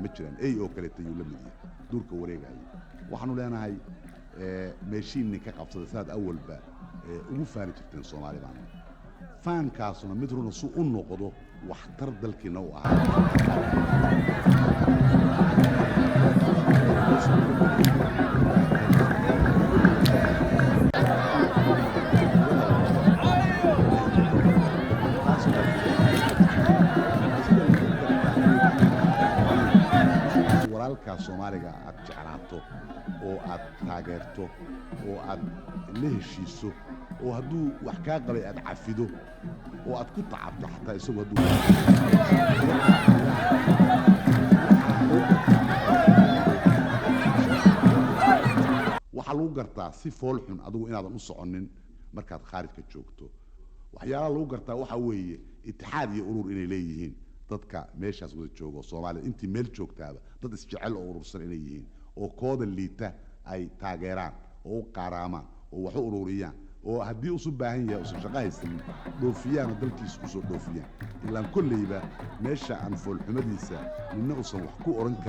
Ma jiraan ey oo kaleeta yuu la mid yahay duurka wareegaya. Waxaanu leenahay meeshiinni ka qabsada saad awalba ugu faani jirteen. Soomaali baanu, faankaasuna mid runa su u noqdo waxtar dalkiina u ahaa. Walaalkaa Soomaaliga aad jeclaato oo aad taageerto oo aad la heshiiso, oo hadduu wax kaa qabay aad cafido oo aad ku tacabto, xataa isagu hadduu. Waxaa lagu gartaa si fool xun adigu inaadan u soconin markaad khaarijka joogto. Waxyaalaha lagu gartaa waxaa weeye itixaad iyo urur inay leeyihiin dadka meeshaas wada joogo. Soomaalida intii meel joogtaaba dad isjecel oo urursan inay yihiin, oo kooda liita ay taageeraan oo u qaaraamaan oo wax u ururiyaan, oo haddii usu baahan yahay usan shaqo haysanin dhoofiyaan oo dalkiisa kusoo dhoofiyaan, ilaan kolleyba meesha aan foolxumadiisa nina usan wax ku oran karin.